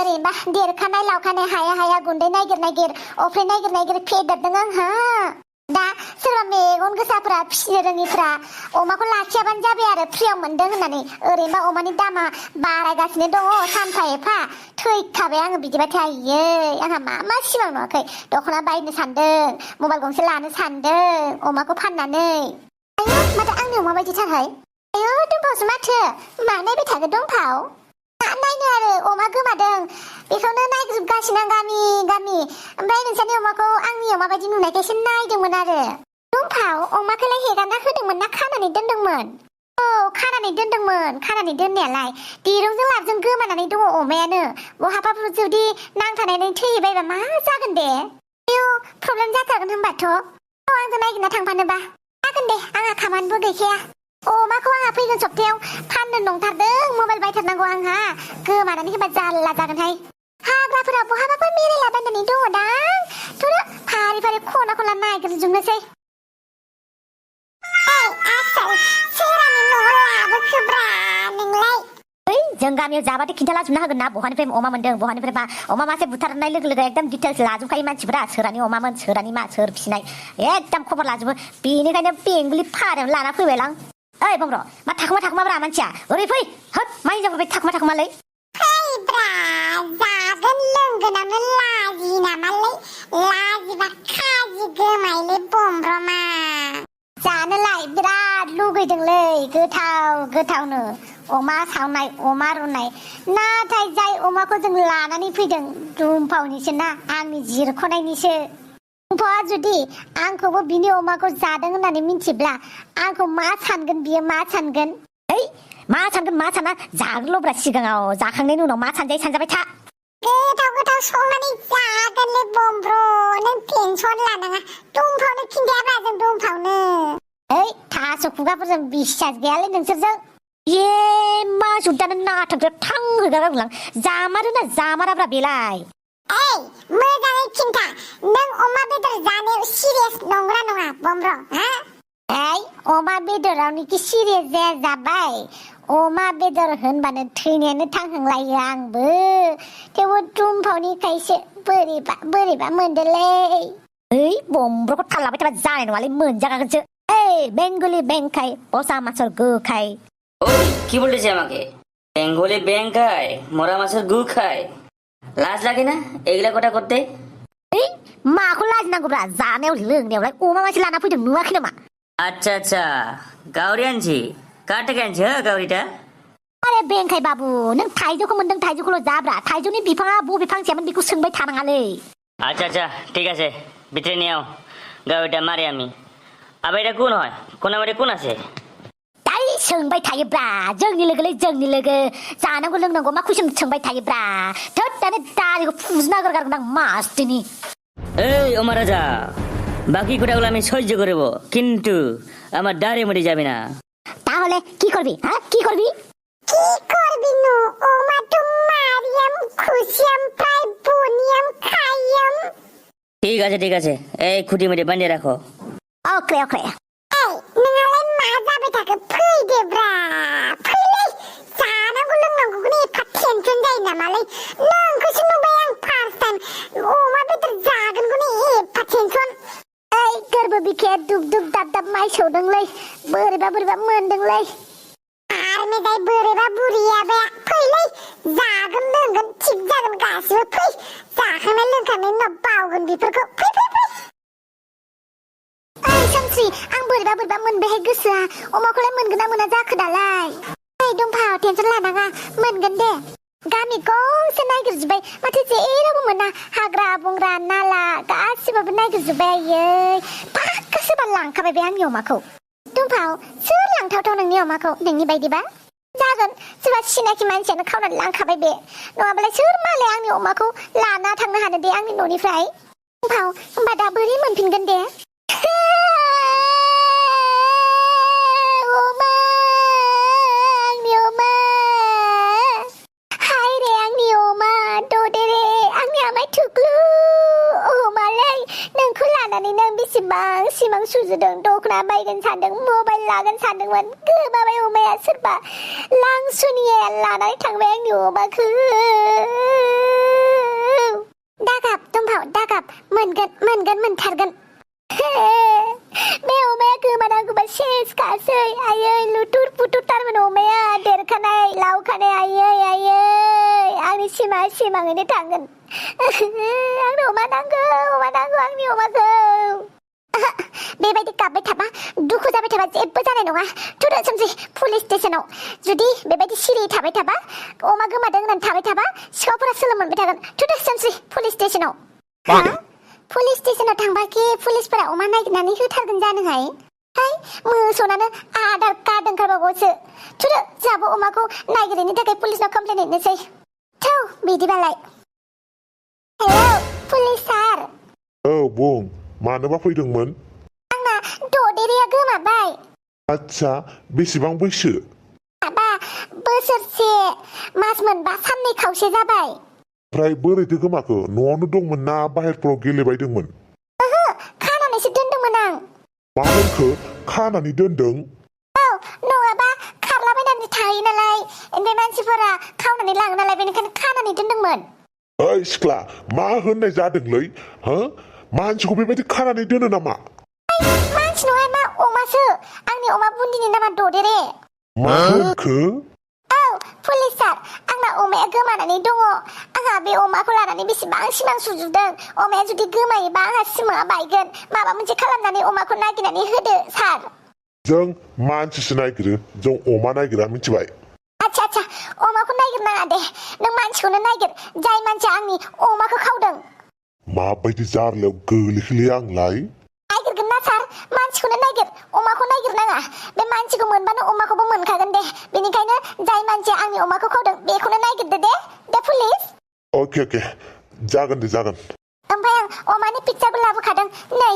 ओरैनोबा देरखानाय लावखानाय हाया हाया गुन्दै नागिर अफ्रि नागिर फेदेरदों आंहा दा सोरबा मेगन गोसाफ्रा फिसिनो रोङिफ्रा अमाखौ लाखियाबानो जाबाय आरो फ्रियाव मोनदों होननानै ओरैनोबा अमानि दामा बारायगासिनो दङ सानफा एफा थैखाबाय आङो बिदिबाथाय आयै आंहा मा सिमां नुवाखै दख'ना बायनो सानदों मबाइल गंसे लानो सानदों अमाखौ फाननानै आयौ माथो आंनि अमा बायदिथारहाय आयौ दुम्फावसो माथो मा नायबाय थागोन दुम्फाव नायनो आरो अमा गोमादों बेखौनो नायजोबगासिनो आं गामि ओमफ्राय नोंसोरनि अमाखौ आंनि अमा बायदि नुनायखायसो नायदोंमोन आरो दुम्फाव अमाखौलाय हेगारना होदोंमोन ना खानानै दोनदोंमोन औ खानानै दोननायालाय दिरुंजों लाबजों गोमानानै दङ अमायानो बहाबाफोर जुदि नांथानानै थैबायबा मा जागोन दे आयौ प्रब्लेम जाथारगोन होनबाथ' औ आंजों नायगिरना थांफानोबा जागोन दे आंहा खामानिबो गैखाया अमाखौ आंहा फैगोन सप्तायाव फाननो नंथारदों मबाइल बायथारनांगौ आंहा गोमानानै होबा जारला जागोनहाय हाग्राफोराव बहाबाफोर मेरायलाबायनानै दङदां थुरो फारि खना खना नागिरजोबनोसै जों गामियाव जाबाथाय खिन्थालाजोबना होगोन ना बहानिफ्राय अमा मोनदों बहानिफ्राय मा अमा मासे बुथारनाय लोगो लोगो एकदम डिटेल्स लाजोबखायो मानसिफोरा सोरानि अमामोन सोरानि मा सोर फिसिनाय एकदम खबर लाजोबो बेनिखायनो बेंगलि फारायावनो लाना फैबायलां ओइ बंग्र मा थाखुमाब्रा मानसिया ओरै फै होद मा हिनजाव बे थाखुमालै फैब्रा जागोन लोंगोनावनो लाजि नामालै लाजिबा खाजि गोमायलै बमब्रमा जानोलाय बिराद लुगैदोंलै गोथावनो अमा सावनाय अमा रुनाय नाथाय जाय अमाखौ जों लानानै फैदों दुम्फावनिसो ना आंनि जिरख'नायनिसो दुम्फावआ जुदि आंखौबो बिनि अमाखौ जादों होननानै मिथिब्ला आंखौ मा सानगोन बियो मा सानगोन मा साना जाग्रोल'ब्रा सिगाङाव जाखांनायनि उनाव मा सानजाबाय था गोथाव संनानै जागोनलै बमब्र नों टेनसन लानाङा दुम्फावनो खिन्थायाब्रा जों दुम्फावनो थास' खुगाफोरजों बिसास गैयालै नोंसोरजों मा जुदानो नाथांखौ थांहोगारलां जामाराब्रा बेलाय मोजाङै खिन्था नों अमा बेदर जानायाव सिरियास नंगौना नङा बमब्र अमा बेदरावनोखि सिरियास जाया जाबाय अमा बेदर होनबानो थैनायानो थांहांलायो आंबो थेवबो दुम्फावनिखायसो बोरैबा मोनदोलै बमब्रखौ थालाबाय थाबा जानाय नङालै मोनजागागोनसो বেঙ্গলি ব্যাংক খাই পচা মাছের গু খাই ওই কি বলতেছে আমাকে বেঙ্গলি ব্যাংক খায় মরা মাছের গু খায় লাজ লাগে না এগুলা কথা করতে মাখौ লাজ नांगौब्रा जानायाव लोंनायावलाय अमा मासे लाना फैदों नुवाखै नामा আচ্ছা গাউরি আনছি কার টাকা আনছি হ্যাঁ গাউরিটা আরে বেংखाय बाबु नों थाइजौखौ मोनदों थाइजौखौल' जाब्रा थाइजौनि बिफाङा बबे फांसेयामोन बेखौ सोंबाय थानाङालै আচ্ছা ঠিক আছে ভিতরে নিয়ে আও গাউরিটা মারি আমি আবার এটা কোন হয় কোন আমারে কোন আছে তাই सोंबाय थायोब्रा जोंनि लोगो जानांगौ लोंनांगौ मा कुइसन सोंबाय थायोब्रा थोद दाने दारिखौ फुजना गारगारगोन आं मासथिनि এই ওমা রাজা বাকি কথাগুলো আমি সহ্য করব কিন্তু আমার দাঁড়ে মরে যাবে না তাহলে কি করবি কি করবি নো ওমা তো মারিয়াম খুশিয়াম প্রায় বনিয়াম খাইয়াম ঠিক আছে এই খুঁটি মেরে বানিয়ে রাখো ओके नोंहालाय मा जाबाय थाखो फैदोब्रा फैलै जानांगौ लोंनांगौखौनो एफा टेनसन जायो नामालै नोंखौसो नुबाय आं फार्स्ट टाइम अमा बेदर जागोनखौनो एफा टेनसन गोरबो बिखाया दुब दाब माइ सौदोंलै बोरैबा मोनदोंलै आरो मेदाय बोरैबा बुरियाबे फैलै जागोन लोंगोन थिग जागोन गासिबो फै जाखांनाय लोंखांनायनि उनाव बावगोन बेफोरखौ फै सानस्रि आं बोरैबा मोनबायहाय गोसोआ अमाखौलाय मोनगोन ना मोना जाखो दालाय दुम्फाव टेनसन लानाङा मोनगोन दे गामि गंसे नागिरजोब्बाय माथो जेरावबो मोना हाग्रा बंग्रा नाला गासिबाबो नागिरजोब्बाय आयै फाक्का सोरबा लांखाबाय बे आंनि अमाखौ दुम्फाव सोर लांथावथाव नोंनि अमाखौ नोंनि बायदिबा जागोन सोरबा सिनाखि मानसियानो खावनानै लांखाबाय बे नङाबालाय सोर मालाय आंनि अमाखौ लाना थांनो हानो दे आंनि न'निफ्राय दुम्फाव होमबा दा बोरै मोनफिनगोन दे बेसेबां सिमां सुजुदों दखना बायगोन सानदों मबाइल लागोन सानदोंमोन गोमाबाय अमाया सोरबा लांसुनिया लानानै थांबाय आंनि अमाखौ दागाब दुम्फाव दागाब मोनगोन मोनथारगोन बे अमाया गोमानांगौबा सेसखासै आयै लुथुर पुथुरथारमोन अमाया देरखानाय लावखानाय आयै आंनि सिमाङैनो थांगोन आंनो अमा नांगौ आंनि अमाखौ बेबायदि गाबबाय थाबा दुखु जाबाय थाबा जेबो जानाय नङा थुदो सोमसै पुलिस स्टेशनाव जुदि बेबायदि सिरि थाबाय थाबा अमा गोमादों होननानै थाबाय थाबा सिखावफोरा सोलो मोनबाय थागोन थुदो सोमसै पुलिस स्टेशनाव पुलिस स्टेशनाव थांबाखि पुलिसफोरा अमा नागिरनानै होथारगोन जानोहाय मोसौनानो आधार कार्ड ओंखारबावगौसो थुदो जोंहाबो अमाखौ नागिरैनि थाखाय पुलिसनाव कमप्लेन हैनोसै थौ बिदिबालाय हेलौ पुलिस सार औ बुं मानोबा फैदोंमोन आंना ददेरेया गोमाबाय आच्छा बेसेबां बैसो माबा बोसोरसे मास मोनबा साननै खावसे जाबाय ओमफ्राय बोरैथो गोमाखो न'आवनो दंमोन ना बाहेरफ्राव गेलेबायदोंमोन ओहो खानानैसो दोनदोंमोन आं मा होनखो खानानै दोनदों औ नङाबा खारलाबायनानै थायो नालाय ओमफ्राय मानसिफोरा खावनानै लाङो नालाय बेनिखायनो खानानै दोनदोंमोन ओइ सिख्ला मा होननाय जादोंलै हो मानसिखौ बेबायदि खानानै दोनो नामा मानसि नङा मा अमासो आंनि अमा बुन्दिनि नामा ददेरे मा होनखो औ पुलिस सार आंना अमाया गोमानानै दङ आंहा बे अमाखौ लानानै बेसेबां सिमां सुजुदों अमाया जुदि गोमायोबा आंहा सिमाङा बायगोन माबा मोनसे खालामनानै अमाखौ नागिरनानै होदो सार जों मानसिसो नागिरो जों अमा नागिरा मिथिबाय आच्छा अमाखौ नागिरनाङा दे नों मानसिखौनो नागिर जाय मानसिया आंनि अमाखौ खावदों माबायदि जारलायाव गोलैखोलै आंलाय नागिरगोन ना सार मानसिखौनो नागिर अमाखौ नागिरनाङा बे मानसिखौ मोनबानो अमाखौबो मोनखागोन दे बेनिखायनो जाय मानसिया आंनि अमाखौ खावदों बेखौनो नागिरदो दे पुलिस अके जागोन दे जागोन ओमफ्राय आं अमानि पिकचारबो लाबोखादों नै